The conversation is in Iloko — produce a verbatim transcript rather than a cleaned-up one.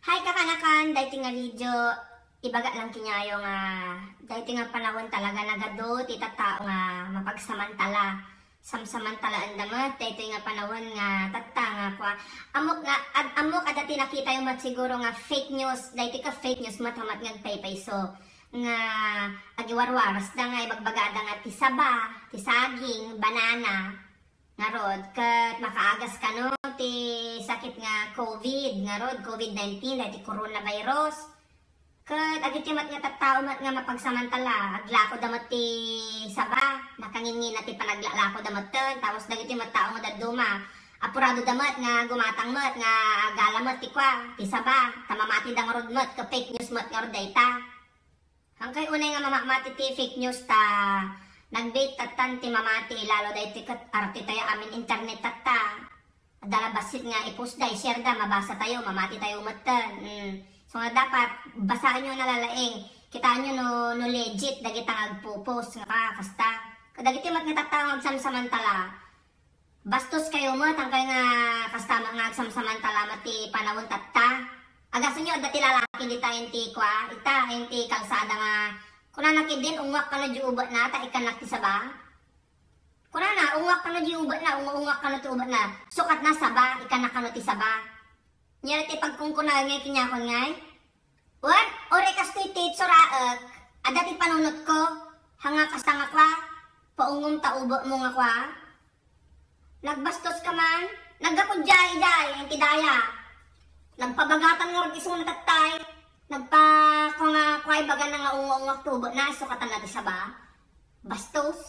Hi, kakanakan! Daytoy nga video, ibaga lang kaniayo nga daytoy nga panawen talaga nagadu ti tattao nga mapagsamantala. Samsamantalaanda met daytoy nga panawen nga tatta nga kua. Ammok na, ad-, ammok adda ti nakitayo met siguro nga fake news, daytoy ket fake news met, hamat nga agpaypayso. Nga agiwarwarasda nga ibagbagada nga ti saba, ti saging, banana. Ngarud, ket makaagas kano ti sakit nga COVID, ngarud, COVID nineteen, daytoy coronavirus. Ket dagiti met nga tattao met nga mapagsamantala, aglakoda met ti saba, nakanginngina ti panaglalakoda metten, tapos dagiti met tao nga dadduma, apuradoda met nga gumatang met nga agala met ti kua, ti saba, ta mamatida ngarud met, ket fake news met ngarud dayta. Hankay unay nga mamamati ti fake news ta nagbiit tattan ti mamati, lalo daytoy ket artitayo amin internet tatta. Adda la bassit nga i-post da, i-share da, mabasa tayo, mamati tayo metten. Mm. So nga dapat basaanyo na lalaing. Kitaanyo no, no legit dagita nga agpo-post nga kasta. Kadagiti met nga tattao nga agsamsamantala. Bastos kayo met, hankay nga kasta nga agsamsamantala met ti panawen tatta. Agasenyo, adda ti lalaki dita inti kua, ita, inti kalsada nga, kunana ketdin, "Unguak kano di ubetna, ta ikkannak ti saba." Kunana, "Unguak kano di ubetna, ungu-unguak kano ti ubetna." Sukatna saba, ikkannak kano ti saba. Nia ti pagkungkuna ngay kaniakon ngay? Wen, uray kastoy ti itsuraek, adda ti panunotko, haan nga kasta nga kua, "Paungom ta ubetmo nga kua." Nagbastos ka man, naggapu diay, diay, inti daya. Nagpabagatan ngarud isu nga tattay, nagpa-, kua nga, kua, ibagana nga ungu-unguak ti ubetna, sukatanna ti saba. Bastos.